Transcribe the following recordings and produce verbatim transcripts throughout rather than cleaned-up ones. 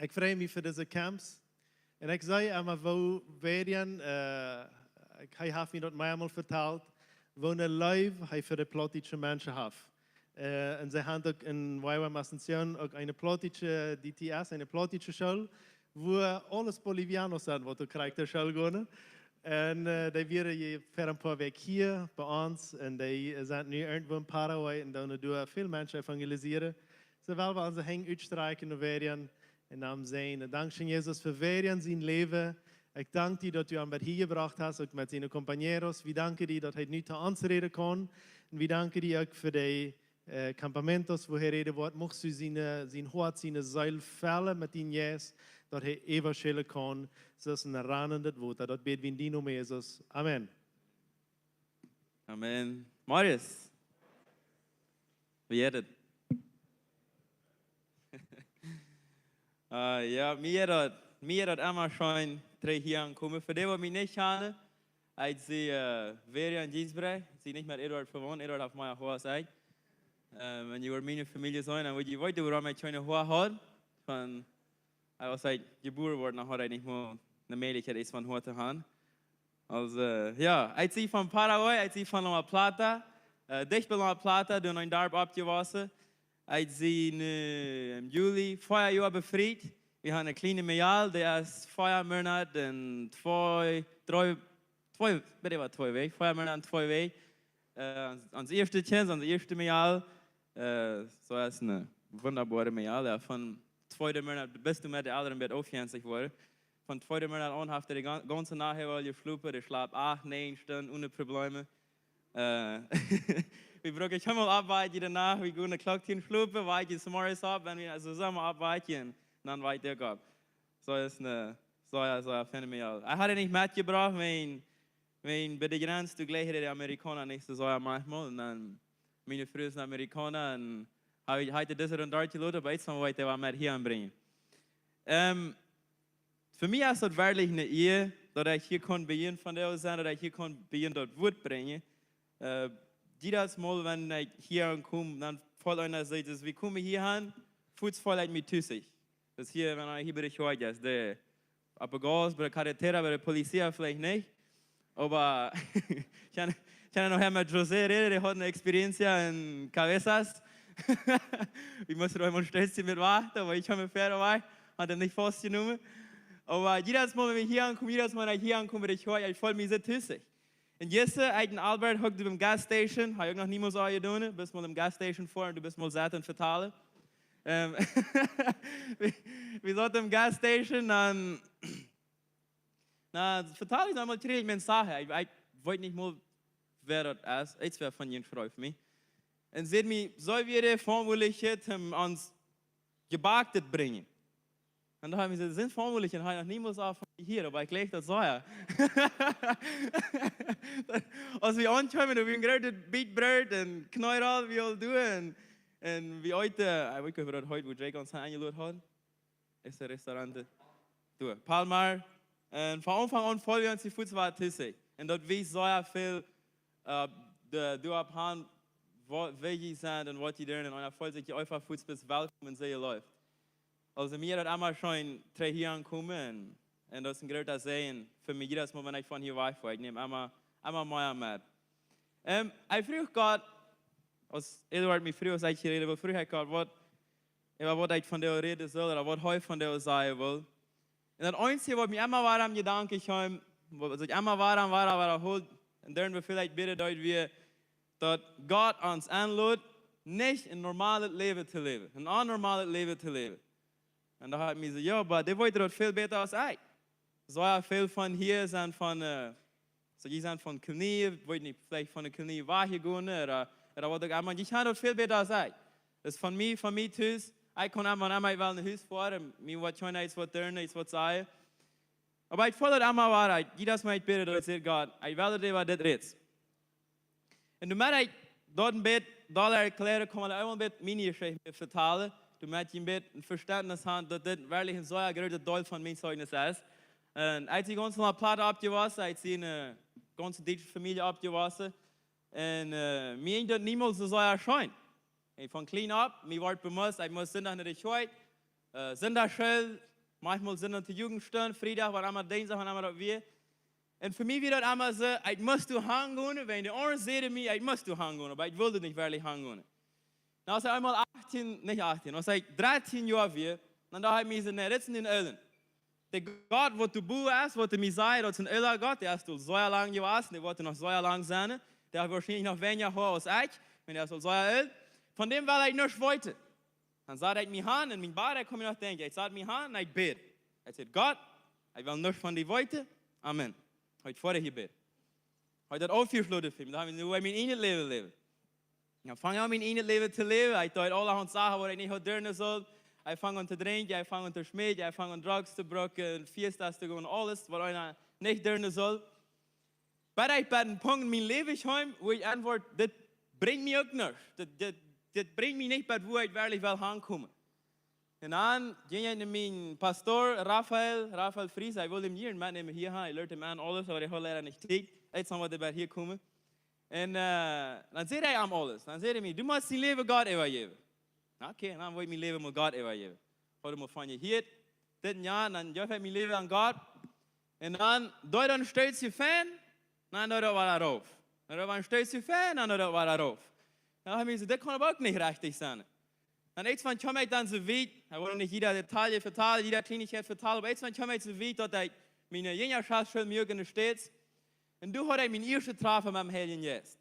Ekj frei mie fa dise Camps. Un ekj saj emma, woo Verian, äh, ekj, hee haft mie daut meamol vetalt, woo ne Leew hee fa de plautdietsche Menschen haft. Äh, un see haben uk en Waiwa Asunción uk eene plautdietsche D T S, eene plautdietsche School, wua aules Bolivianos sent, waut uk krakjt no School gonen. Un, äh, dee wieren hia ver een poa Wäakj hia bie ons un dee sent nu irjentwua en Paraguay un doonen doa väl Menschen evangelisieren. Soo well wie onse Henj utstrakjen no Verian un am sajen: Dankscheen, Jesus, fa Verian sien Läwen. Ekj dank die, daut du am bat hia jebrocht hast, uk met siene compañeros. Wie danken die, daut hee nu to ons räden kaun. Un wie danken die uk fa de, äh, campamentos, wua hee räden woat. Muchst du siene, sien Hoat, siene Seel fellen met dien Jeist, daut hee äwaschwellen kaun, soo aus een rannendet Wota. Daut bäd wie en dienen Nomen, Jesus. Amen. Amen. Marius, woo jeit et? Äh, jo, mie jeit daut, mie jeit daut emma scheen, trigj hia aunkomen. Fa dee, waut mie nich kjanen, ekj sie, äh, Verian Giesbrecht, ekj sie nich met Eduard vewaunt, Eduard haft mea Hoa aus ekj. Äh, wan jie woaren miene Famielje seenen, dan woa jie weeten, wuarom ekj kjeene Hoa haud. Von, aus ekj jebuaren wort, dan haud ekj nich mol ne Mäajlichkjeit, eent von Hoa to haben. Aulsoo, jo, ekj sie von Paraguay, ekj sie von Loma Plata, äh, dicht bie Loma Plata, doa en een Darp oppjewossen. Ekj sie nu em Juli vea Joa befriet. Wie haben eene kjliene Mejal, dee es vea Moonat un twee, dree, twee, weet ekj waut, twee Wäakj, vea Moonat un twee Wäakj. Äh, ons, ons ieeschtet Kjint, ons ieeschte Mejal. Äh, soo es eene wundaboare Mejal, jo, von tweede Moonat bat de Elren bät aufjenstich worden. Von tweede Moonat aun haft hee de gan-, gaunze Nacht hee aul jeschlopen, dee schlaupt acht, näajen Stunden one Probleme. Äh, wie brucken kjeenmol oppwaken de Nacht, wie gonen Klock tieen schlopen, waken zemorjes opp, wan wie aulsoo soo mau oppwaken, dan wakt hee uk opp. Soo es eene, soo jo, soo jo, feine Mejal. Ekj haud dee nich metjebrocht, wan, wan bie de Jrenz, doa jlikjen de Amerikauna nich soo sea maunchmol, un dan, miene Fru es een Amerikauna, un hab ekj, hab ekj dee dise Rund derchjeloten, oba ekj saj, waut ekj woa met hia aunbrinjen. Ähm, Fa mie es daut werkjlich eene Ea, daut ekj hia kaun bie junt vondoag sennen, daut ekj hia kaun bie junt daut Wuat brinjen. Äh, jiedet Mol, wan ekj hia aunkom, dan felt eena sikj, aus wie komen hia aun, fuaz feel ekj mie tusich. Daut hia, wan eena hia bie de Kjoakj es, de, opp de Gauss, bie de Carretera, bie de Policia veleicht nich. Oba, ekj kaun, ekj kaun noch emma met José räden, dee haud eene experiencia en Cabezas. Wie musten doa eemol een Stootje met wachten, oba ekj kaum mie wieda wajch, haud am nich faustjenomen. Oba jiedet Mol, wan ekj hia aunkom, jiedet Mol, wan ekj hia aunkom, bie de Kjoakj, ekj feel mie soo tusich. Un jistren, ekj un Albert, hucken biem Gas Station, hab ekj uk noch niemols aul jedonen, best mol em Gas Station foaren, du best mol saut un vetalen. Ähm, wie, wie sauten em Gas Station, dan, na, vetald ekj noch mol krakjt Mensaje. Ekj, ekj weet nich mol, wäa daut es. Irjentwäa von junt schreef mie. Un säd mie, soo wie de Veauntwuatliche, om ons Jebackt brinjen. Un dan hab ekj mie jesajcht, sent Veauntwuatliche, un hab noch niemols von jehieet, oba ekj jleich daut sea. Aus wie aunkjeemen, doa wia een grootet Bät Broot un Knädel, wie aul doonen. Un, un wie eeten, äh, ekj weet nich, woo daut heet, wua Jake ons aunjeloden haud. Es de restaurante. Doa, Palmar. Un von Aunfank aun feeld wie ons fuaz waut tusich. Un daut wiest sea väl, äh, de, doaropp aun, woo, wäa jie sent un waut jie doonen. Un eena feelt sikj eefach fuaz best welkom un sea jeleeft. Aulsoo mie daut emma scheen trigj hia aunkomen. Un, un daut es een groota Säajen fa mie, jiedet Mol, wan ekj von hia wajchfoa. Ekj näm emma, emma mea met. Ähm, ekj fruach Gott, aus Eduard mie fruach, aus ekj hia räden wull, fruach ekj Gott, waut, äwa waut ekj vondoag räden sull, ooda waut hee vondoag sajen wull. Un daut eensje, waut mie emma wada em Jedanken kjeem, waut sikj emma wada un wada, wada wiedahilt, un dan veleicht bäden deed, wia, daut Gott ons enlot, nich een normalet Läwen to läwen, een onnormalet Läwen to läwen. Un dan hab ekj mie jesajcht, jo, oba dee weet daut väl bäta aus ekj. Soo väl von hia sent von, äh, soo, jie sent von Kolonie, weet nich, veleicht von de Kolonie wajchjegonen, ooda, ooda waut uk emma. Jie kjennen daut väl bäta aus ekj. Daut es von mie, von mie tus, ekj kaun emma, emma, ekj well no Hus foaren, mie woat kjeena irjent waut doonen, irjent waut sajen. Oba ekj feel daut emma wada, jiedet Mol ekj bäd, daut sajcht Gott, ekj well daut äwa dit räden. Un doamet ekj daut een bät dolla erkjläaren kaun, well ekj een bät miene Jeschicht vetalen, doamet jie een bät een Vestentnis haben, daut dit werkjlich een sea grootet Deel von mien Zeugnis es. Un ekj sie gaunz en Loma Plata oppjewossen, ekj sie en, äh, gaunz dietsche Famielje oppjewossen. Un, äh, mie jinkj daut niemols soo sea scheen. Un von kjlien opp, mie wort bemust, ekj must Sindach no de Kjoakj, äh, Sindachschool, Maunchmol sent dan de Jugendstunden, Friedach, waut emma, Dinsdach, waut emma daut wia. Un fa mie wia daut emma soo, ekj must doa hangonen, wan de aundre säden mie, ekj must doa hangonen, oba ekj wull nich werkjlich hangonen. Dan aus ekj eemol achtieen, nich achtieen, aus ekj dartieen Joa wia, dan docht ekj mie soo, nä, dit es een Elend. De Gott, waut doa bowen es, waut mie säd, daut es een oola Gott, dee es aul sea lang jewast, dee woat noch sea lang sennen. Dee haft woarschienlich noch weinja Hoa aus ekj, wiels dee es aul sea oolt. Von däm well ekj nuscht weeten. Dan sad ekj mie han un mien Bad, ekj kaun mie noch denkjen, ekj sad mie han un ekj bäd. Ekj säd: "Gott, ekj well nuscht von die weeten. Amen." Haud ekj ver jebät. Haud ekj daut aufjeschloten fa mie, dan haud ekj nu mien ieejnet Läwen läwen. Dan fung ekj aun, mien ieejnet Läwen to läwen. Ekj deed aulahaunt Sachen, waut ekj nich haud doonen sullen. Ekj fung aun to drinkjen, ekj fung aun to schmeekjen, ekj fung aun Drugs to brucken, fiestas to gonen, aules, waut eena nich doonen sull. Bat ekj bie een Punkt en mien Läwen kjeem, wua ekj auntwuad: "Dit brinjt mie uk nuscht. Dit, dit, dit brinjt mie nich bat wua ekj werkjlich well hankomen." Un dan jinkj ekj no mienen Pastor, Rafael, Rafael Fries, ekj wull am hia metnämen, hia, ekj leet am aun aules, oba hee haud leida nich Tiet. Ekj saj, waut hee bat hia komen. Un, äh, dan säd hee am aules. Dan säd hee mie: "Du motst dien Läwen Gott äwajäwen." Na, okay, dan well ekj mien Läwen mol Gott äwajäwen. Haud mol von jehieet, dit un jant, dan jeef ekj mien Läwen aun Gott. Un dan, doa dan steet je fein, dan doa daut wada rauf. Dan doa steet je fein, dan doa daut wada rauf. Dan hab ekj mie jesajcht, dit kaun oba uk nich rajcht sennen. Dan eent von kjeem ekj dan soo wiet, ekj well nich jieda Detail vetalen, jieda Kjleenichkjeit vetalen, oba eent von kjeem ekj soo wiet, daut ekj miene Jinjaschoft schul moaken en de States. Un doa haud ekj mien ieeschtet Träfen met dän Heiljen Jeist.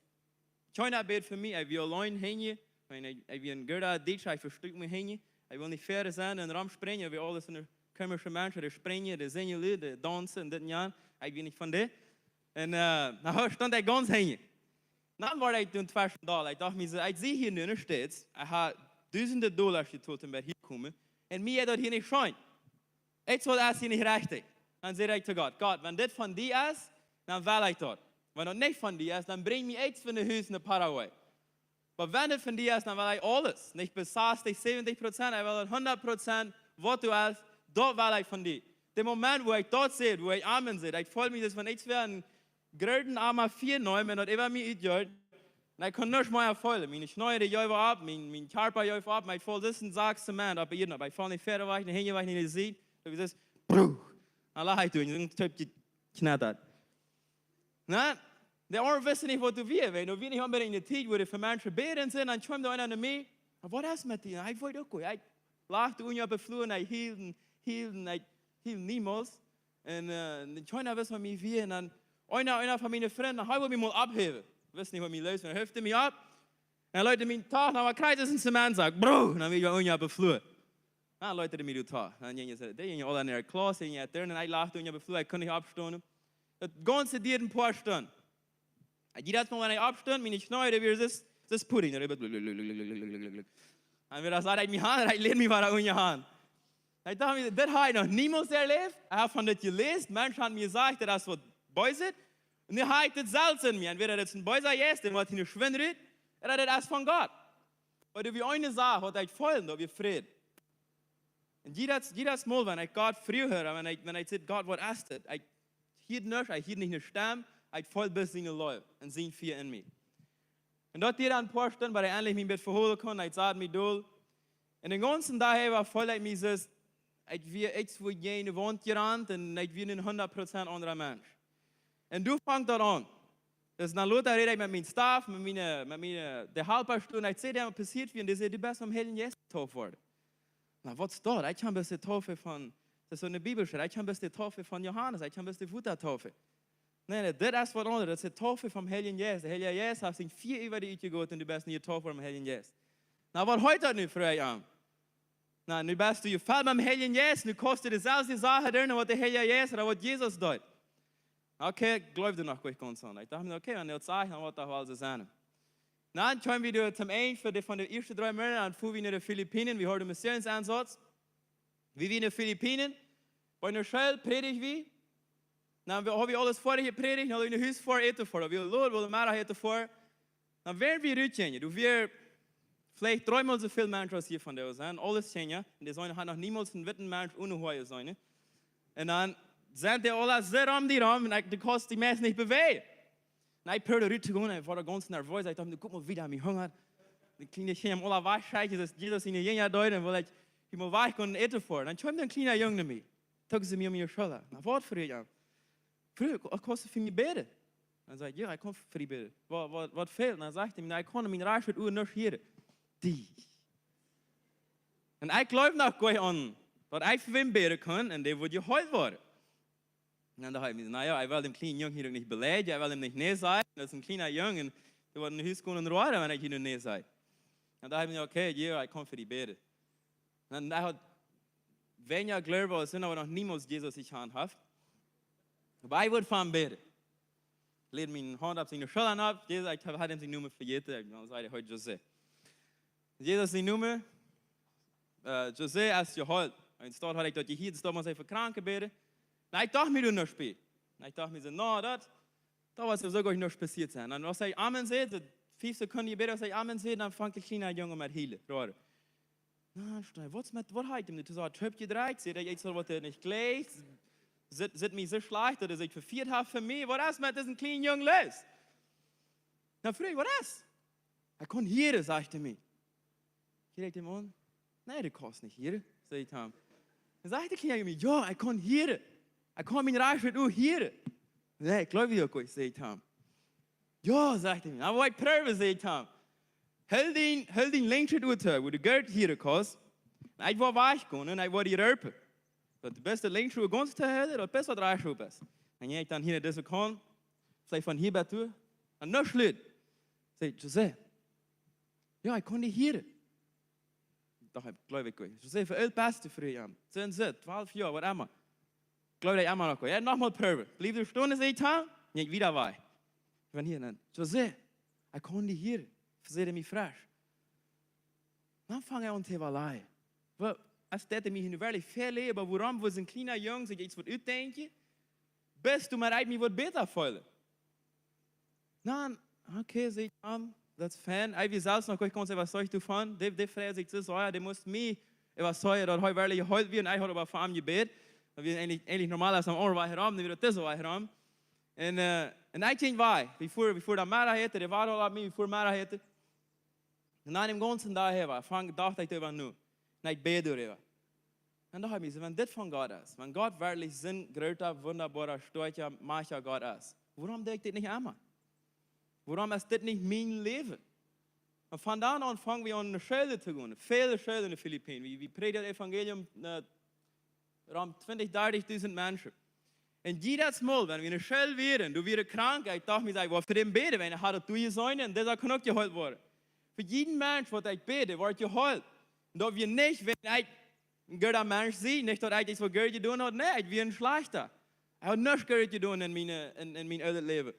Kjeena bäd fa mie, ekj wia auleen hinjen. Ekj, ekj wia een gooda Dietscha, ekj vestuak mie hinjen. Ekj wull nich väaren sennen un romsprinjen, wia aules een komischa Mensch, dee sprinjen, dee sinjen, dee daunzen un dit un jant. Ekj wia nich von dee. Un, äh, dan stunt ekj gaunz hinjen. Dan wort ekj doa tweschen doll. Ekj docht mie soo, ekj sie hia nu en de States, ekj hab dusende Dollasch jetolt, om hia to komen. Un mie jeit daut hia nich scheen. Ekj saul daut hia nich rajcht. Dan säd ekj to Gott: "Gott, wan dit von die es, dan well ekj daut. Wan daut nich von die es, dan brinj mie eent von de Hus no Paraguay. Oba wan dit von die es, dan well ekj aules. Nich bloos sastich, säwentich Prozent, ekj well daut hundat Prozent, waut du hast, daut well ekj von die." De Moment, wua ekj daut säd, wua ekj Amen säd, ekj feeld mie daut, wan ekj wia een grooten Ama vieer neem un daut äwa mie utjeet. Un ekj kunn nuscht mea feelen. Miene Kjnees, dee jeewen opp, mien, mien Kjarpa jeef opp, oba ekj feeld, daut es een Sak Zement opp de Ieed. Oba ekj feeld nich väaren wajch, nich hinjen wajch, nich sied. Daut es, bruch. Dan lach ekj doa, un dan töp je knattert. Na, de aundre wisten nich, waut doa wia. Wan doa wia nich onbedinjt eene Tiet, wua dee fa Menschen bäden sent, dan kjeem doa eena no mie: "Waut es met die?" Un ekj weet uk, ekj lach doa unjen opp de Flua un ekj hield, hield, ekj hield niemols. Un, äh, dan kjeena wist, waut mie wia. Un dan eena, eena von miene Frind, hee wull mie mol opphäwen. Wist nich, waut mie los wia. Dan heeft hee mie opp. Un dan leet hee mie tach, dan wia krakjt aus een Zementsak. Bruch! Un dan wia ekj unjen opp de Flua. Dan leet hee mie doa tach. Dan jinjen see, dee jinjen aula no de Klauss, jinjen doa, un ekj lach doa unjen opp de Flua, ekj kunn nich oppstonen. Daut gaunze dieed een poa Stunden. Un jiedatsmol, wan ekj oppstunt, miene Kjnees, dee wieren soo, soo pudding. Un wada sad ekj mie han, ekj läd mie wada unjen han. Ekj docht mie, dit hab ekj noch niemols erläft. Ekj hab von dit jeläst, Menschen haben mie jesajcht, daut es waut Beeset. Un nu hab ekj dit selfst en mie. Entwäda daut es een beesa Jeist, dee woat hia schwinden, ooda daut es von Gott. Oba doa wia eene Sach, waut ekj feeld, daut wia Fräd. Un jiedatsmol, wan ekj Gott fruach, wan ekj, wan ekj säd: "Gott, waut es dit?" Ekj hieed nuscht, ekj hieed nich eene Stemm, ekj feeld bloos siene Leew un sien Fia en mie. Un daut dieed dan een poa Stunden, bat ekj endlich mie een bät veholen kunn, ekj sad mie dol. Un dän gaunzen Dach äwa feeld ekj mie soo, ekj wia eent, wua ekj jäajen de Waunt jerant un ekj wia een hundat Prozent aundra Mensch. Un doa funk daut aun. Dan lota räd ekj met mienen Staff, met miene, met miene, de Halpa stonen, ekj säd: "Waut passieet?" Un dee säd: "Du best vom Heiljen Jeist jetauft worden." Na, waut es daut? Ekj kaun bloos de Taufe von, daut es soo enne Bibel steit, ekj kaun bloos de Taufe von Johanes, ekj kaun bloos de Wotataufe. Nä, nä, dit es waut aundret, daut es de Taufe vom Heiljen Jeist. De Heilje Jeist haft sien Fia äwa die utjegoten un du best nu jetauft vom Heiljen Jeist. Na, waut heet daut nu, fruach ekj am? Na, nu best du jefelt biem Heiljen Jeist, nu kaust du deeselwje Sachen doonen, waut de Heilje Jeist ooda waut Jesus deed. Okay, ekj jleewd noch nich gaunz aun. Ekj docht mie: "Okay, wan dee daut sajcht, dan woat daut doch woll soo sennen." Dan kjeemen wie doa tom Enj fa de, von de ieeschte dree Moonat, dan fuaren wie no de Philippinen, wie hauden Missionseinsatz. Wie wieren en de Philippinen, bie eene School prädjd wie. Dan ha wie aules foadich jeprädicht, dan no Hus foaren, Äten foaren. Wie hauden Lord, wie hauden Meddach Äten foaren. Dan wieren wie rut, Kjinja. Doa wieren veleicht dreemol soo väl Menschen aus hia vondoag sent. Aules Kjinja. Un dee sent, hauden noch niemols een witten Mensch onen Hoor jeseenen. Un dan sent dee aula soo rom die rom un ekj, du kaust die meist nich bewäajen. Un ekj proowd rut to gonen, ekj wort gaunz nervös. Ekj docht: "Kjikj mol, woo dee mie hungat." De kjliene Kjinja aula wajchschekjen, daut Jesus siene Jinja deed, un wull ekj hia mol wajch gonen un Äten foaren. Dan kjeem een kjliena Jung no mie. Tog see mie om miene Schulla. Na, waut, fruach ekj am. Fruach: "Kaust du fa mie bäden?" Dan säd ekj: "Jo, ekj kaun fa die bäden. Waut, waut, waut fält?" Dan sajcht hee: "Na, ekj kaun mien rajchtet Ua nich hieren." Dee. Un ekj jleewd noch goanich aun, daut ekj fa wäm bäden kunn un dee wudd jeheelt woaren. Un dan docht ekj mie: "Na jo, ekj well dän kjlienen Jung hia uk nich beleidijen, ekj well am nich nä sajen. Daut es een kjliena Jung un dee woat no Hus gonen un roaren, wan ekj am nu nä saj." Un dan docht ekj mie: "Okay, jo, ekj kaun fa die bäden." Un dan haud ekj weinja Gloowen aus hee, oba noch niemols Jesus jehaut haud. Oba ekj wull fa am bäden. Läd miene Haunt opp siene Schulla, opp, Jesus, ekj haud am sienen Nomen vejäten, un dan säd hee: "Hee, José." Jesus sien Nomen, äh, José es jeheelt. Un doa haud ekj daut jehieet, doa must ekj fa Kranke bäden. Na, ekj docht mie doa nuscht bie. Na, ekj docht mie soo: "Na, daut, daut woat soo goanich nuscht passieet sennen." Un aus ekj Amen säd, soo fief Sekunden jebäden, aus ekj Amen säd, dan funk de kjliena Jung aun met hielen, roaren. Na, stell, waut es met, waut haft am nu soo toop jedreit? Sitt hee ieescht waut, waut hee nich jleicht? Sitt, sitt mie soo schlajcht, daut hee sikj vefieet haft fa mie? Waut es met disen kjlienen Jung los? Na, fruach ekj: "Waut es?" "Ekj kaun hieren," sajcht hee mie. Kjikj ekj am aun. "Nä, du kaust nich hieren," saj ekj am. Dan sajcht de kjliena Jung: "Jo, ekj kaun hieren. Ekj kaun mien rajchtet Ua hieren." "Nä, ekj jleew die uk nich," saj ekj am. "Jo," sajcht hee mie. "Na, woa ekj proowen," saj ekj am. "Hool dien, hool dien linkschet Ua too, wua du goot hieren kaust. Un ekj woa wajch gonen un ekj woa die roopen. Daut du best daut linksche Ua gaunz to hoolen, daut best waut rajchts es." Un ekj dan hia no dise Kaunt, veleicht von hia bat doa, un nuscht lud. Saj ekj: "José, jo, ekj kaun die hieren." Docht ekj, jleew ekj goanich. "José, woo oolt best du?" fruach ekj am. "Soo un soo, twalf Joa, waut emma." Jleewd ekj emma noch goanich. "Jo, noch mol proowen. Bliew doa stonen," saj ekj am. Jinkj wieda wajch. Ekj wia hia un dan: "José, ekj kaun die hieren," saj hee mie fresch. Dan funk ekj aun to äwalajen. Waut, aus daut hee mie nu werkjlich väaleeft, oba wuarom wudd een kjliena Jung sikj ieescht waut utdenkjen, bat hee mie waut bäta feelt? Na, okay, saj ekj am, daut es fein. Ekj wia selfst noch goanich gaunz äwazeicht doavon. Dee, dee freid sikj soo sea, dee must mie äwazeijen, daut hee werkjlich jeheelt wia. Un ekj haud oba fa am jebät. Daut wia eejentlich, eejentlich normal, aus am aundren Wajch rom, nu wia daut dise Wajch rom. Un, äh, un ekj jinkj wajch. Wie fuaren, wie fuaren dan Meddach äten, dee wort aul opp mie, wie fuaren Meddach äten. Un aun dän gaunzen Dach äwa, funk, docht ekj doaräwa no. Un ekj bäd doaräwa. Un docht ekj mie soo: "Wan dit von Gott es, wan Gott werkjlich soon groota, wundaboara, stoakja, majchtja Gott es, wuarom doo ekj dit nich emma? Wuarom es dit nich mien Läwen?" Un von dan aun funk wie aun no Schoolen to gonen. Väle Schoolen enne Philippinen. Wie, wie prädjen daut Evangelium, äh, rom twintich, dartichdusent Menschen. Un jiedet Mol, wan wie enne School wieren, doa wieren Kranke, ekj docht mie, ekj woa fa dän bäden, wan ekj haud daut doa jeseenen, un dee kunn uk jeheelt woaren. Fa jieda Mensch, waut ekj bäd, woat jeheelt. Un daut wia nich, wan ekj een gooda Mensch sie, nich daut ekj ieescht waut Goodet jedonen haud, nä, ekj wia een Schlajchta. Ekj haud nuscht Goodet jedonen en mien, en, en mien oolet Läwen.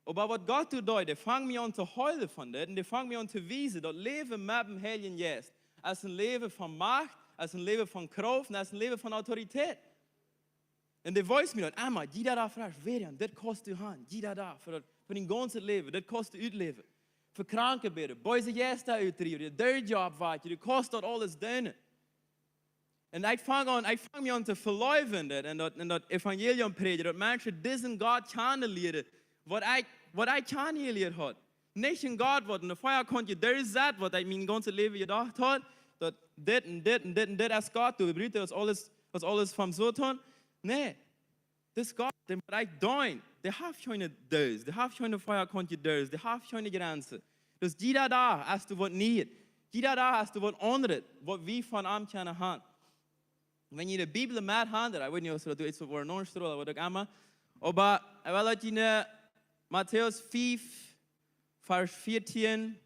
Oba waut Gott doa deed, dee funk mie aun to heelen von dit, un dee funk mie aun to wiesen, daut Läwen met dän Heiljen Jeist es een Läwen von Macht, es een Läwen von Krauft, un es een Läwen von Autoritäet. Un dee wees mie daut emma, jieda Dach fresch, wada, un dit kaust du han, jieda Dach, fa daut, fa dien gaunzet Läwen, dit kaust du utläwen. Fa Kranke bäden, beese Jeista utdriewen, de Deed oppwakjen, du kaust daut aules doonen. Un ekj funk aun, ekj funk mie aun to veleewen en daut, en daut, en daut Evangelium prädjen, daut Menschen disen Gott kjanen lieren, waut ekj, waut ekj kjanen jelieet haud. Nich een Gott, waut enne Fia kaun jedoagen, waut ekj mien gaunzet Läwen jedocht haud, daut dit un dit un dit un dit es Gott, du, wie brucken daut aules, daut aules vom Soton. Nä, dis Gott, dän woa ekj deenen, dee haft kjeene Doos, dee haft kjeene Fia kaun jedoagen, dee haft kjeene Grenzen. Dis jieda Dach hast du waut Nieet. Jieda Dach hast du waut aundret, waut wie von am kjennen han. Wan jie de Bibel met han, dan, ekj weet nich, aus daut ieescht woat noch strolen, waut uk emma. Oba ekj well daut jie en Matäus fief, Varsch vieetieen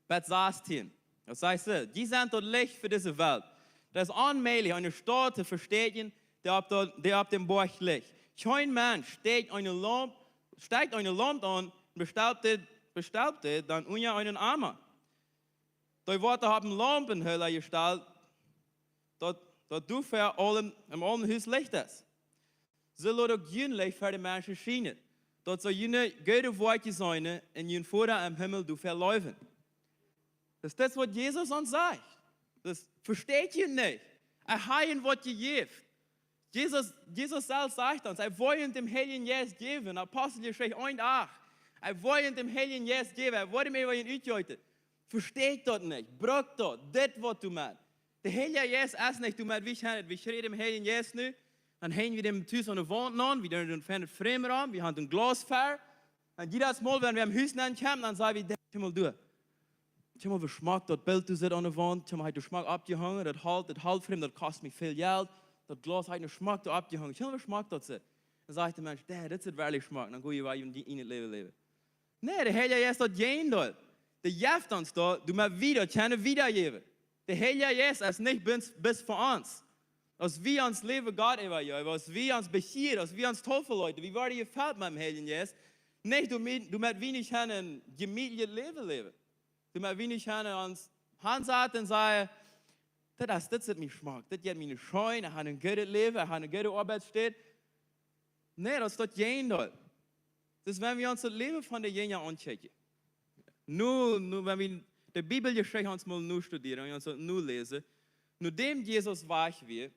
bat sastieen. Daut sajcht soo: "Jie sent daut Licht fa dise Welt. Daut es onmäajlich, eene Staut to vestäakjen, dee opp daut, dee opp dän Boajch licht. Kjeen Mensch stekjt eene Laump, stekjt eene Laump aun, bestoppt dee, bestoppt dee dan unja eenen Ama. Dee woat opp een Laumpenhoola jestalt, daut, daut doa fa aulem, em aulem Hus Licht es. Soo lot uk jun Licht fa de Menschen schienen, daut see june goode Woakjen seenen un jun Voda em Himmel doafäa leewen." Daut es daut, waut Jesus ons sajcht. Daut vestäakjt jie nich. Ekj hab junt waut jejäft. Jesus, Jesus selfst sajcht ons, ekj woa junt dän Heiljen Jeist jäwen. Aposteljeschicht eent acht. Ekj woa junt dän Heiljen Jeist jäwen. Ekj woa am äwa junt utjeeten. Vestäakjt daut nich. Brukt daut. Dit woat doamet. De Heilje Jeist es nich, du, met wie kjennen, wie schriewen dän Heiljen Jeist nu, dan henjen wie dän tus aun de Waunt aun, wie doonen dän Fenster främen aun, wie haben een Glas ver. Un jiedet Mol, wan wie em Hus nenkomen, dan saj wie: "Denkj mol derch. Kjikj mol, woo schmock daut Bilt doa sitt aun de Waunt. Kjikj mol, hee haft daut schmock oppjehongen, daut Holt, daut Holt främd, daut kost mie väl Jelt. Daut Glas haft daut schmock doa oppjehongen. Kjikj mol, woo schmock daut sitt." Dan sajcht de Mensch: "Dee, dit sitt werkjlich schmock." Dan go jie wada en dien Läwen läwen. Nä, de Heilje Jeist es daut Jäajendeel. Dee jeft ons daut, doamet wie daut kjennen wiedajäwen. De Heilje Jeist es nich bloos, bloos fa ons. Aus wie ons Läwen Gott äwajäwen, aus wie ons bekjieren, aus wie ons deepen loten, wie woaren jefelt met dän Heiljen Jeist. Nich doamet, doamet wie nich kjennen een jemietlichet Läwen läwen. Doamet wie nich kjennen ons hansaten un sajen: "Dit es, dit sitt mie schmock, dit jeit mie scheen, ekj hab een goodet Läwen, ekj hab eene goode Oabeitsstäd." Nä, daut es daut Jäajendeel. Daut es, wan wie ons daut Läwen von de Jinja aunkjikjen. Nu, nu, wan wie de Bibel jeschicht ons mol nu studieren un ons daut nu läsen, nodäm Jesus wajch wia,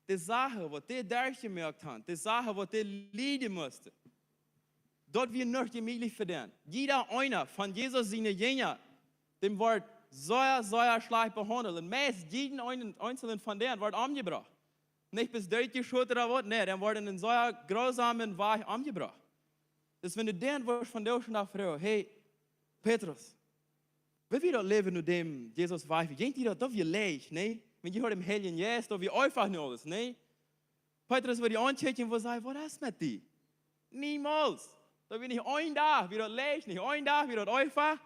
de Sachen, waut dee derchjemoakt haben, de Sachen, waut dee lieden musten, daut wia nich jemietlich fa dän. Jieda eena von Jesus siene Jinja, dee wort sea, sea schlajcht behaundelt. Un meist jieda eena, eena von dän wort omjebrocht. Nich bloos derchjeschot ooda waut, nä, dee worden en sea grausamen Wajch omjebrocht. Daut es, wan du dän wurscht von dän Dach froagen: "Hey, Petrus, woo wia daut Läwen, nodäm Jesus wajch wia? Jinkj die daut, daut wia leicht, nä? Wan jie hauden dän Heiljen Jeist, daut wia eefach nu aules, nä?" Petrus wudd die aunkjikjen un wudd sajen: "Waut es met die? Niemols. Daut wia nich een Dach, wia daut leicht, nich een Dach, wia daut eefach."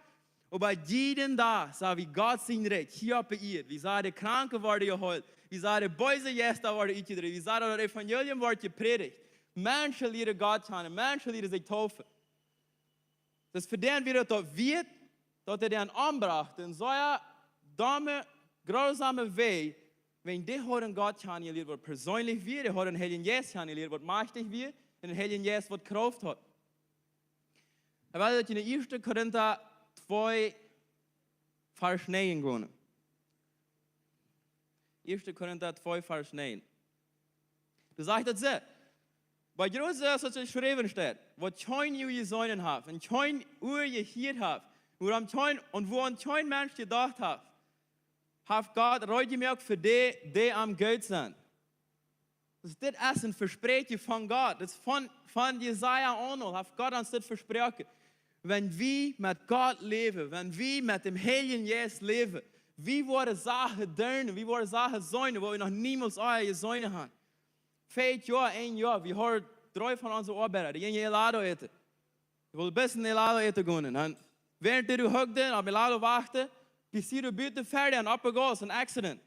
Oba jieda Dach sach wie Gott sien Rikj hia opp de Ieed. Wie sagen, de Kranke worden jeheelt. Wie sagen, de beese Jeista worden utjedräwen. Wie sagen, daut Evangelium wort jeprädicht. Menschen lieeden Gott kjanen, Menschen lieeden sikj deepen. Daut es fa dän wia daut wieet, daut hee dän ombrocht, en sea domme, grausame Wajch, wan dee hauden Gott kjanen jelieet, waut perseenlich wia, dee hauden dän Heiljen Jeist kjanen jelieet, waut majchtich wia, un dän Heiljen Jeist, waut Krauft haud. Wie wellen daut en Ieeschte Korinta twee, Varsch näajen gonen. Ieeschte Korinta twee, Varsch näajen. Doa sajcht daut soo: "Bie junt es daut jeschräwen steit, waut kjeen Uag jeseenen haft, un kjeen Ua jehieet haft, wuarom kjeen, un wuarom kjeen Mensch jedocht haft, haft Gott reed jemoakt fa dee, dee am goot sent." Daut dit es een Vespräakjen von Gott. Daut es von, von Jesaja aun, haft Gott ons dit vesproaken. Wan wie met Gott läwen, wan wie met dän Heiljen Jeist läwen, wie woaren Sachen doonen, wie woaren Sachen seenen, waut wie noch niemols ea jeseenen haben. Vieet Joa, een Joa, wie hauden dree von onse Oabeida, dee jinjen helado äten. Dee wullen bloos een helado äten gonen. Un wäarent dee doa huckden, opp helado wachten, passieed doa buten ver dän opp de Gauss een Accident.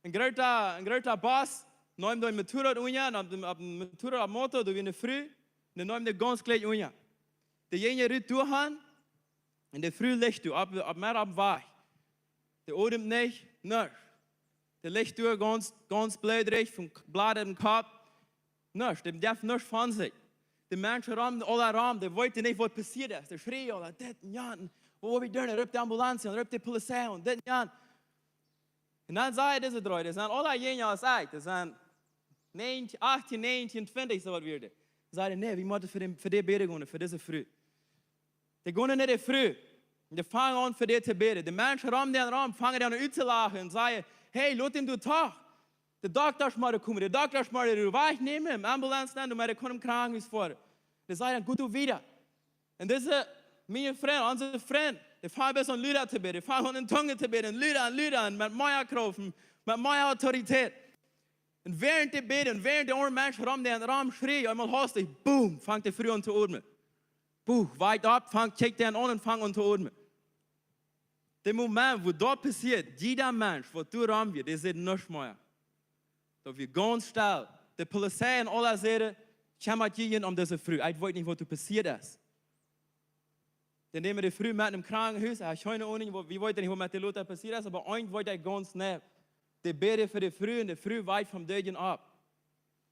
Een groota, een groota Bus neem dän Motorrad unja, un opp dän, opp dän Motorrad, opp Motor, doa wia eene Fru, un dee neem dee gaunz jlikj unja. Dee jinjen rut doa han, un de Fru licht doa opp, opp, met opp dän Wajch. Dee odemt nich, nuscht. Dee licht doa gaunz, gaunz bleedrich, von K-, Bloot em Kopp. Nuscht, dee jeft nuscht von sikj. De Menschen rom, aula rom, dee weeten nich, waut passieet es. Dee schrieejen aula: "Dit un jant, un waut woa wie doonen? Roop de Ambulanz un roop de Polizei un dit un jant." Un dan säden dise dree, dee sent aula jinja aus ekj, dee sent näajentieen, achtieen, näajentieen, twintich, soo waut wia daut. Säden: "Nä, wie motten fa dän, fa dee bäden gonen, fa dise Fru." Dee gonen no de Fru. Un dee fangen aun fa dee to bäden. De Menschen rom dän rom fangen dän aun uttolachen un sajen: "Hey, lot dän doa doch. De Dokta mott komen, de Dokta mott dän wajchnämen, em Ambulanz nämen, doamet dee kjennen em Krankenhus foaren." Dee sajen: "Dan got doa wieda." Un dise, miene Frind, onse Frind, dee fangen bloos aun luda to bäden, dee fangen aun en Tungen to bäden, luda un luda un met mea Krauft un met mea Autoritäet. Un wäarent dee bäden, un wäarent de aundre Menschen rom dän rom schrieejen, eemol haustich, boom, fangt de Fru aun to odmen. Boom, wajcht opp, fangt, kjikjt dän aun un fangt aun to odmen. De Moment, wua daut passieet, jieda Mensch, waut doa rom wia, dee säd nuscht mea. Daut wia gaunz stell. De Polizei un aula säden: "Kjemmat junt om dise Fru. Ekj weet nich, waut doa passieet es." Dee nämen de Fru met em Krankenhus, ekj hab kjeene Ahnung, waut, wie weeten nich, waut met dee lota passieet es, oba eent weet ekj gaunz jeneiw. Dee bäden fa de Fru un de Fru wajcht vom Doot opp.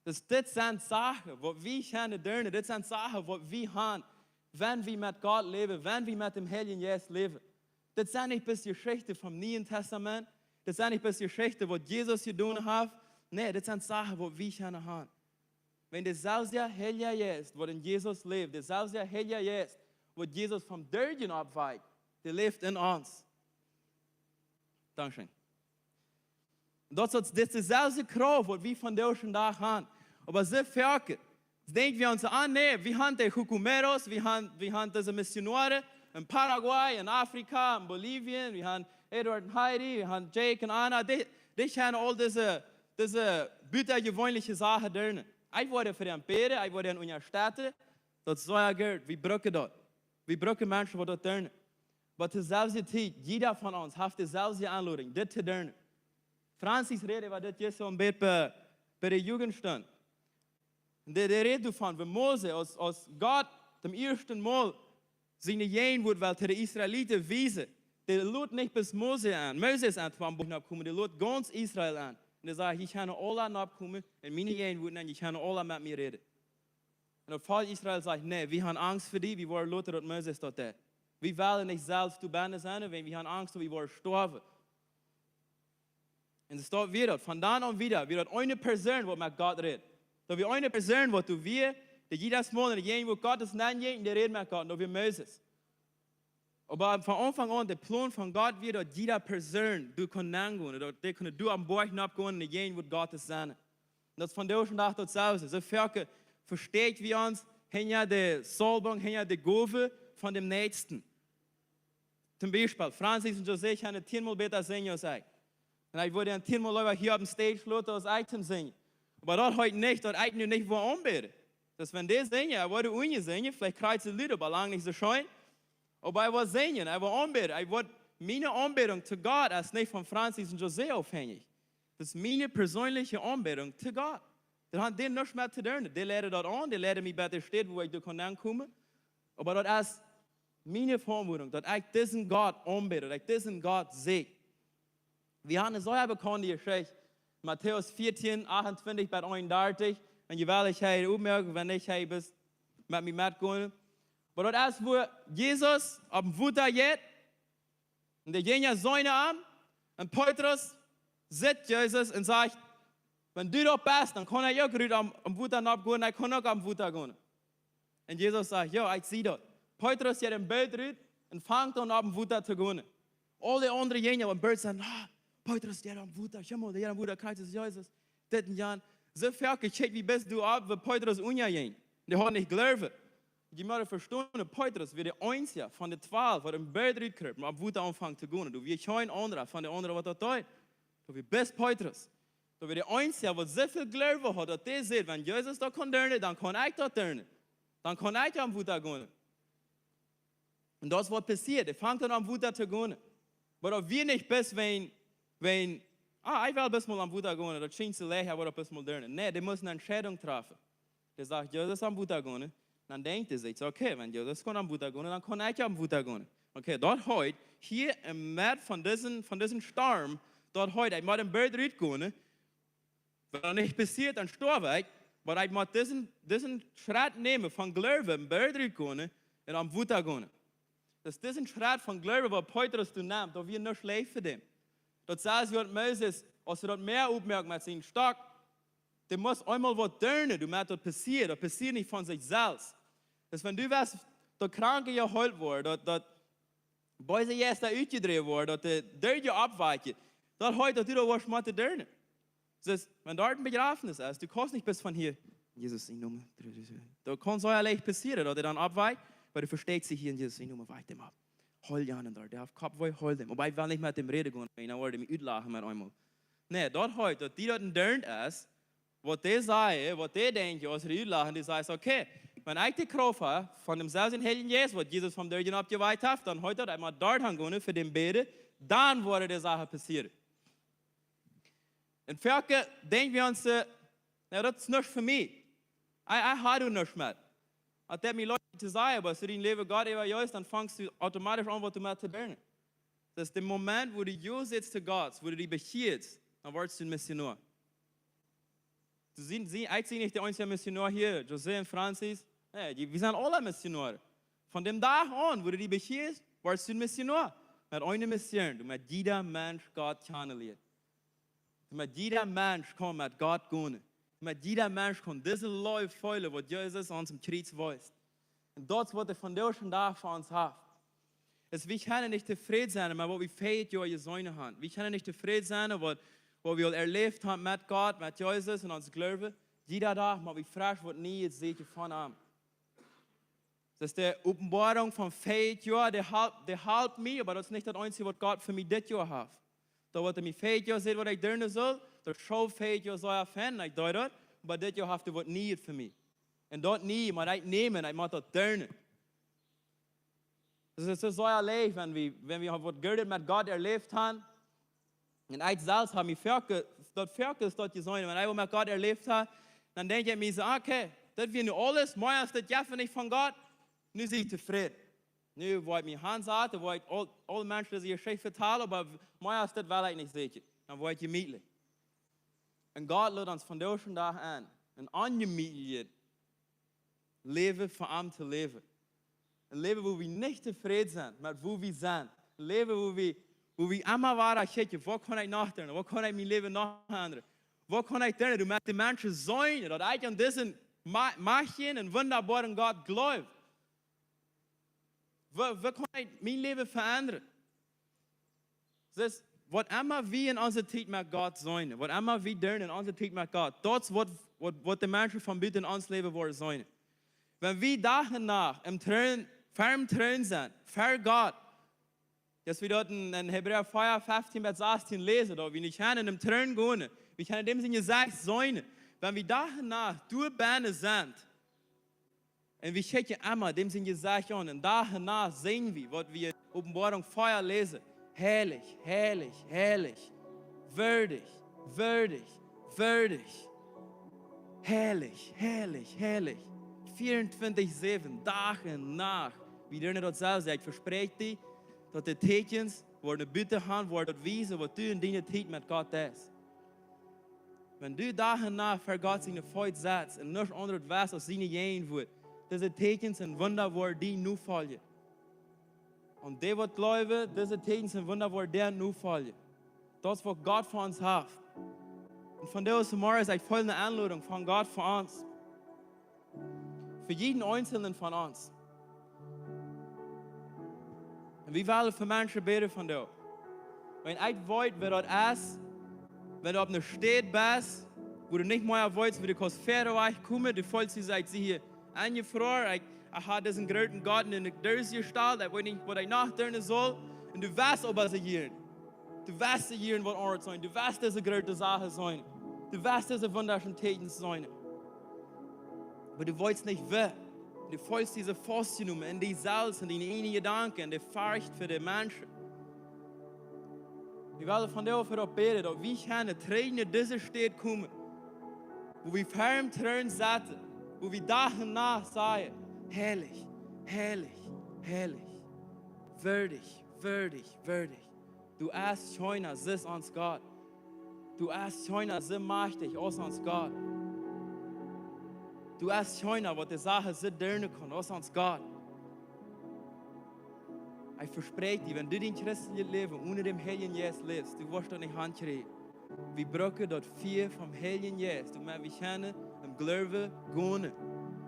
Daut, dit sent Sachen, waut wie kjennen doonen, dit sent Sachen, waut wie haben, wan wie met Gott läwen, wan wie met dän Heiljen Jeist läwen. Dit sent nich bloos Jeschichten vom Nieen Tastament, dit sent nich bloos Jeschichten, waut Jesus jedonen haft. Nä, dit sent Sachen, waut wie kjennen haben. Wan deeselwja Heilja Jeist, waut en Jesus läft, deeselwja Heilja Jeist, waut Jesus vom Doot oppwakjt, dee läft en ons. Dankscheen. Daut es dise selwje Krauft, waut wie vondoag dän Dach haben. Oba see foaken, denkj wie ons aun, nä, wie haben de Cucumeros, wie haben, wie haben dise Missionare en Paraguay, en Afrika, en Bolivien, wie haben Edward en Heidi, wie haben Jake en Anna, dee, dee kjennen aul dise, dise butajeweenelje Sachen doonen. Ekj woa fa an bäden, ekj woa an unjastetten, daut es sea goot, wie brucken daut. Wie brucken Menschen, waut daut doonen. Oba to selwje Tiet, jieda von ons haft de selwje Aunlodunk, dit to doonen. Francis räd äwa dit jistren bie, bie, bie de Jugendstund. Un dee, dee räd doavon, woo Mose, aus, aus Gott toom ieeschten Mol siene Jäajenwoat well to de Israeliten wiesen, dee lot nich bloos Mose aun, Moses aun, toom Boajch noppkomen, dee lot gaunz Israel aun. Un dee sajcht: "Jie kjennen aula noppkomen un miene Jäajenwoat nämen, jie kjennen aula met mie räden." Un daut Volkj Israel sajcht: "Nä, wie haben Angst fa die, wie woaren loten, daut Moses daut deit. Wie wellen nich selfst doa bennen sennen, wiels wie haben Angst, daut wie woaren stoawen." Un soo steit wada daut, von dan aun wada, wia daut eene Persoon, waut met Gott räd. Daut wia eene Persoon, waut doa wia, dee jiedet Mol en de Jäajenwoat Gottes nenn jinkj, un dee räd met Gott, un daut wia Moses. Oba von Aunfank aun, de Plon von Gott wia, daut jieda Persoon doa kunn nenn gonen, daut dee kunnen doa aum Boajch noppgonen, en de Jäajenwoat Gottes sennen. Un daut es vondoag dän Dach daut selwje. Soo foaken vestäakj wie ons hinja de Saulwunk, hinja de Gow von däm Näakjsten. Toom Biespel, Francis un José kjennen tieenmol bäta sinjen aus ekj. Un ekj wudd an tieenmol leewa hia oppem Stage loten aus ekj toom sinjen. Oba daut heet nich, daut ekj nu nich woa aunbäden. Daut wan dee sinjen, ekj wudd unjen sinjen, veleicht kjrieen see Leeda, oba lang nich soo scheen. Oba ekj wudd sinjen, ekj wudd aunbäden. Ekj wudd, miene Aunbädunk to Gott es nich von Francis un José aufhenjich. Daut es miene perseenelje Aunbädunk to Gott. Daut haft dee nuscht met to doonen. Dee leiden daut aun, dee leiden mie bie de Städ, wua ekj doa kaun aunkomen. Oba daut es miene Veauntwuatunk, daut ekj disen Gott aunbäd, daut ekj disen Gott sieekj. Wie haben eene sea bekaunde Jeschicht, Matäus vieetieen, achtuntwintich bat eenundartich. Un jie wellen hia oppmoakjen, wan nich, hia best met mie metgonen. Oba daut es, wua Jesus oppem Wota jeit, un de Jinja seenen am, un Petrus sitt Jesus un sajcht: "Wan du daut best, dan kaun ekj uk rut aum, aum Wota noppgonen, ekj kaun uk aum Wota gonen." Un Jesus sajcht: "Jo, ekj sie daut." Petrus jeit ut däm Boot rut un fangt aun oppem Wota to gonen. Aul de aundre Jinja, waut em Boot sent: "Ah, Petrus, dee aum Wota, kjikj mol, dee aum Wota, Christus Jesus, dit un jan." Soo väl kjikj wie best du opp, woo Petrus unjajinkj. Dee haud nich Gloowen. Jie motten vestonen, Petrus wia de eensja von de twalw, waut em Boot rutkrup, oppem Wota aunfunk to gonen. Doa wia kjeen aundra von de aundre, waut daut deed. Doa wia bloos Petrus. Doa wia de eensja, waut soo väl Gloowen haud, daut dee säd: "Wan Jesus daut kaun doonen, dan kaun ekj daut doonen. Dan kaun ekj oppem Wota gonen." Un daut es, waut passieet. Hee fangt aun, oppem Wota to gonen. Oba daut wia nich bloos, wan, wan, ah, ekj well bloos mol oppem Wota gonen, daut schient soo leicht, ekj woa daut bloos mol doonen. Nä, dee must eene Entscheidunk träfen. Dee sajcht: "Jesus, oppem Wota gonen." Dan denkjt hee sikj: "Okay, wan Jesus kaun oppem Wota gonen, dan kaun ekj oppem Wota gonen." Okay, daut heet, hia em Medden von disen, von disen Storm, daut heet, ekj mott em Boot rutgonen. Wan daut nich passieet, dan stoaw ekj. Oba ekj mott disen, disen Schrett nämen von Gloowen, em Boot rutgonen un oppem Wota gonen. Daut es disen Schrett von Gloowen, waut Petrus doa nemt, daut wia nich leicht fa däm. Daut sajcht, waut Moses, aus hee daut Mäa oppmoakt met sienen Stock, dee must eemol waut doonen, doamet daut passieet. Daut passieet nich von sikj selfst. Daut wan du west, daut Kranke jeheelt woat, daut, daut beese Jeista utjedräwen woat, daut de Doodje oppwakjen, daut heet, daut du daut woascht motten doonen. Daut es, wan doa een Bejrafnis es, du kaust nich bloos von hia, Jesus, en Nomen, daut kaun soo leicht passieren, daut hee dan oppwakjt, oba du vestäakjst sikj hia: "En Jesus, en Nomen, wakj däm opp. Heelt dän doa, dee haft Koppweh, heelt däm. Oba ekj well nich met däm räden gonen, dan woat hee mie utlachen met eemol." Nä, daut heet, daut die daut endoont es, waut dee sajen, waut dee denkjen, aus dee utlachen, dee sajen: "Okay, wan ekj de Krauft hab von dämselwjen Heiljen Jeist, waut Jesus vom Doodjen oppjewakjt haft, dan heet daut, ekj mott doa han gonen, fa däm bäden, dan woaren dee Sachen passieren." Un foaken denkj wie ons, äh: "Na, daut es nuscht fa mie. Ekj, ekj hab doa nuscht met." Aus daut mie leicht to sajen, oba aus du dien Läwen Gott äwajeefst, dan fangst du automatisch aun, waut doamet to doonen. Daut es de Moment, wua du jo sajchst to Gott, wua du die bekjieescht, dan woascht du een Missionoa. Du sie, sie, ekj sie nich de eensja Missionoa hia, José un Francis. Nä, dee, wie sent aula Missionoa. Von däm Dach aun, wua du die bekjieescht, woascht du een Missionoa. Met eene Mission, doamet jieda Mensch Gott kjanen lieet. Doamet jieda Mensch kaun met Gott gonen. Doamet jieda Mensch kaun dise Leew feelen, waut Jesus aun daut Kjriez wiest. Un daut es, waut hee vondoag dän Dach fa ons haft. Es, wie kjennen nich tofräd sennen met waut wie fäajet Joa jeseenen haben. Wie kjennen nich tofräd sennen, waut, waut wie aul erläft haben met Gott, met Jesus un ons Gloowen, jieda Dach mott wie fresch waut Niees seenen von am. Daut es de Openboarunk von verjet Joa, dee halpt, dee halpt mie, oba daut es nich daut eensje waut Gott fa mie dit Joa haft. Daut waut hee mie verjet Joa säd waut ekj doonen saul, daut soo verjet Joa soo erfenn, ekj deed daut, oba dit Joa haft hee waut Niees fa mie. Un daut Nieet mott ekj nämen, ekj mott daut doonen. Daut es soo sea leicht, wan wie, wan wie waut Goodet met Gott erläft haben, un ekj selfst hab mie foaken, daut foaken es daut jeseenen, wan ekj waut met Gott erläft hab, dan denkj ekj mie soo, okay, daut wia nu aules, mea aus daut jeft nich von Gott, nu sie ekj tofräd. Nu woa ekj mie hansaten, woa ekj aul, aul Menschen dise Jeschicht vetalen, oba mea aus daut well ekj nich secha. Dan woa ekj jemietlich. Un Gott lot ons vondoag dän Dach aun, een onjemietlichet Läwen fa am to läwen. Een Läwen, wua wie nich tofräd sent met wua wie sent. Een Läwen, wua wie, wua wie emma wada kjikjen, waut kaun ekj noch doonen? Waut kaun ekj mien Läwen noch endren? Waut kaun ekj doonen, doamet de Menschen seenen, daut ekj aun disen ma-, machtijen un wundaboaren Gott gleew? Waut, waut kaun ekj mien Läwen veendren? Daut es, waut emma wie en onse Tiet met Gott seenen, waut emma wie doonen en onse Tiet met Gott, daut es waut, waut, waut de Menschen von buten ons Läwen woaren seenen. Wan wie Dach un Nacht em Troon, ver däm Troon sent, ver Gott, daut wie daut en, en Hebräa vea, feftieen bat sastieen läsen, daut wie nich kjennen en däm Troon gonen, wie kjennen däm sien Jesecht seenen. Wan wie Dach un Nacht doa bennen sent, un wie kjikjen emma däm sien Jesecht aun, un Dach un Nacht seenen wie, waut wie en Openboarunk vea läsen. Heilich, heilich, heilich. Wieedich, wieedich, wieedich. Heilich, heilich, heilich. Veeauntwintich säwen, Dach un Nacht. Wie doonen daut selfst. Ekj vespräakj die, daut de Tieekjens woaren buten han, woaren daut wiesen, waut du en diene Tiet met Gott deist. Wan du Dach un Nacht ver Gott siene Feet setst un nuscht aundret weetst aus siene Jäajenwoat, dise Tieekjens un Wunda woaren die nofoljen. Un dee waut gleewen, dise Tieekjens un Wunda woaren dee nofoljen. Daut es waut Gott fa ons haft. Un vondoag zemorjes es eene Enlodunk von Gott fa ons. Fa jieda eensja von ons. Un wie wellen fa Menschen bäden vondoag. Wan ekj weet, wäa daut es, wan du opp eene Städ best, wua du nich mea weetst, woo du kaust wieda wajchkomen, du feelst die, ekj sie hia aunjefroaren, ekj, ekj hab disen grooten Gott en eene Doos jestalt, ekj weet nich, waut ekj noch doonen saul, un du weetst oba secha, du weetst secha waut aundasch sennen, du weetst dise groote Sachen sennen, du weetst dise wundascheenet Tieekjens sennen. Oba du weetst nich woo. Du feelst die faustjenomen en die selfst, en diene eejne Jedanken, en de Forcht fa de Menschen. Wie wellen vondoag doafäa bäden, daut wie kjennen trigj no dise Städ komen, wua wie ver däm Troon setten, wua wie Dach un Nacht sajen: Heilich, heilich, heilich. Wieedich, wieedich, wieedich. Du best kjeena, soo aus ons Gott. Du best kjeena, soo majchtich aus ons Gott. Du best kjeena, waut de Sachen soo doonen kaun aus ons Gott. Ekj vespräakj die, wan du dien christeljet Läwen onen däm Heiljen Jeist läfst, du woascht daut nich hankjrieen. Wie brucken daut Fia vom Heiljen Jeist, doamet wie kjennen em Gloowen gonen.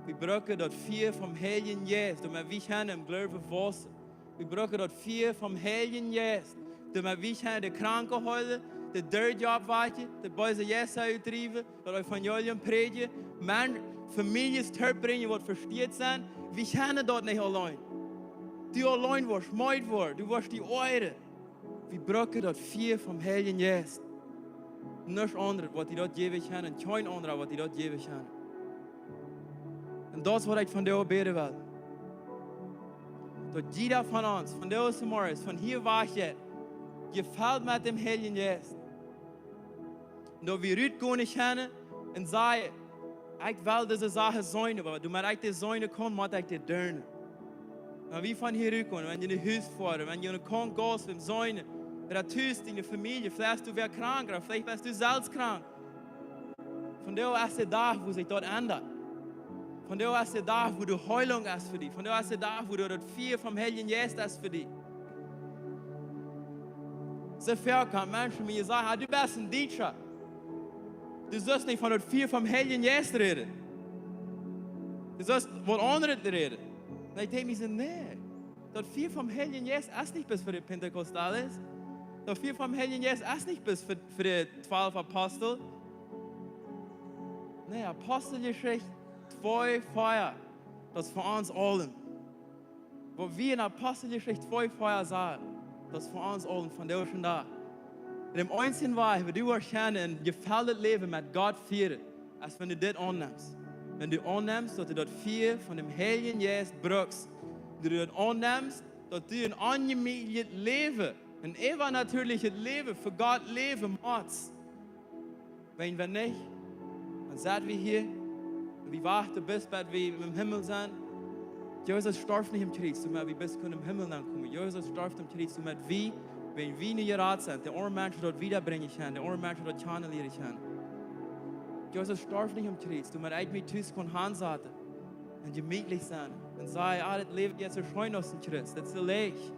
Wie brucken daut Fia vom Heiljen Jeist, doamet wie kjennen em Gloowen waussen. Wie brucken daut Fia vom Heiljen Jeist, doamet wie kjennen de Kranke heelen, de Doodje oppwakjen, de beese Jeista utdriewen, daut Evangelium prädjen, Menschen, Famieljes trigj brinjen, waut vestieet sent. Wie kjennen daut nich auleen. Du auleen woascht meed woaren, du woascht die oajren. Wie brucken daut Fia vom Heiljen Jeist. Nuscht aundret, waut die daut jäwen kaun, un kjeen aundra, waut die daut jäwen kaun. Un daut es, waut ekj vondoag bäden well. Daut jieda von ons, vondoag zemorjes, von hia wajchjeit, jefelt met däm Heiljen Jeist. Un daut wie rutgonen kjennen un sajen: Ekj well dise Sachen seenen, oba doamet ekj dee seenen kaun, mott ekj dee doonen. Wan wie von hia rutgonen, wan du no Hus foascht, wan du no Krankenhus best, seenen, ooda tus diene Famielje, veleicht best du wäa krank, ooda veleicht best du selfst krank. Vondoag es de Dach, wua sikj daut endat. Vondoag es de Dach, wua de Heilunk es fa die. Vondoag es de Dach, wua daut Fia vom Heiljen Jeist es fa die. Soo väl kjennen Menschen mie sajen: Ah, du best een Dietscha. Du sust nich von daut Fia vom Heiljen Jeist räden. Du sust waut aundret räden. Un ekj denkj mie soo: Nä, daut Fia vom Heiljen Jeist es nich bloos fa de Pentekostalen. Daut Fia vom Heiljen Jeist es nich bloos fa, fa de twalf Apostel. Nä, Aposteljeschicht twee Fia, daut es fa ons aule. Waut wie en Aposteljeschicht twee Fia sajen, daut es fa ons aule vondoag dän Dach. Dän eensjen Wajch, woo du woascht kjennen een jefelltet Läwen met Gott fieren, es wan du dit aunnemst. Wan du aunnemst, daut du daut Fia von däm Heiljen Jeist brukst. Wan du daut aunnemst, daut du een onjemietlichet Läwen, een äwanatieelichet Läwen fa Gott läwen motst. Wan, wan nich, dan sett wie hia un wie wachten bat, bat wie em Himmel sent. Jesus storf nich aum Kjriez, doamet wie bat kunnen em Himmel aunkomen. Jesus storf aum Kjriez, doamet wie, wan wie nu jerat sent, de aundre Menschen daut wiedabrinjen kjennen, de aundre Menschen daut kjanen lieren kjennen. Jesus storf nich aum Kjriez, doamet ekj mie tus kunn hansaten un jemietlich sennen un sajen: "Ah, daut Läwen es soo scheen aus een Christ, daut es soo leicht."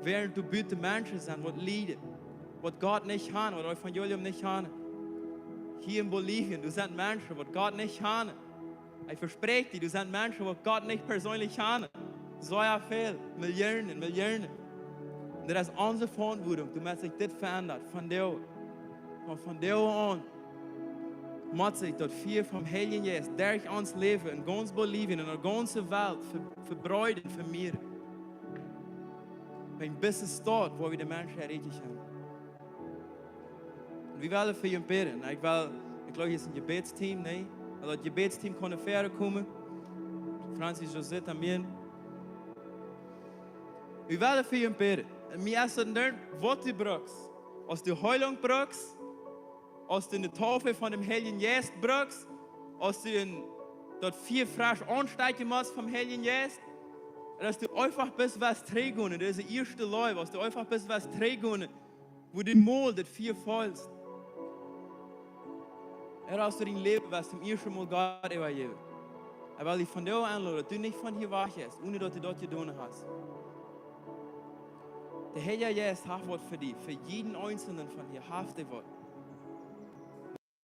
Wäarent doa buten Menschen sent, waut lieden, waut Gott nich kjanen, waut Evangelium nich kjanen. Hia en Bolivien, doa sent Menschen, waut Gott nich kjanen. Ekj vespräakj die, doa sent Menschen, waut Gott nich perseenlich kjanen. Soo väl, Millionen, Millionen. Un daut es onse Veauntwuatunk, doamet sikj dit veendat, vondoag. Von vondoag aun mott sikj daut Fia vom Heiljen Jeist derch ons Läwen en gaunz Bolivien un de gaunze Welt ve-, vebreeden, vemieren. Wan bat de Staut, wua wie de Menschen erreichen kjennen. Un wie wellen fa junt bäden. Ekj well, ekj jleew, hia es een Jebädsteam, nä? Well daut Jebädsteam kjennen wieda komen. Francis, José, también. Wie wellen fa junt bäden. Un mie es daut nich, waut du brukst. Aus du Heilunk brukst, aus du eene Taufe von däm Heiljen Jeist brukst, aus du een, daut Fia fresch aunsteekjen motst vom Heiljen Jeist, un aus du eefach bloos west trigjgonen, dise ieeschte Leew, aus du eefach bloos west trigjgonen, woo du mol daut Fia feelst. Ooda aus du dien Läwen west toom ieeschten Mol Gott äwajäwen. Ekj well die vondoag enloden, daut du nich von hia wajch jeist, onen daut du daut jedonen hast. De Heilje Jeist haft waut fa die, fa jieda eensja von hia haft hee waut.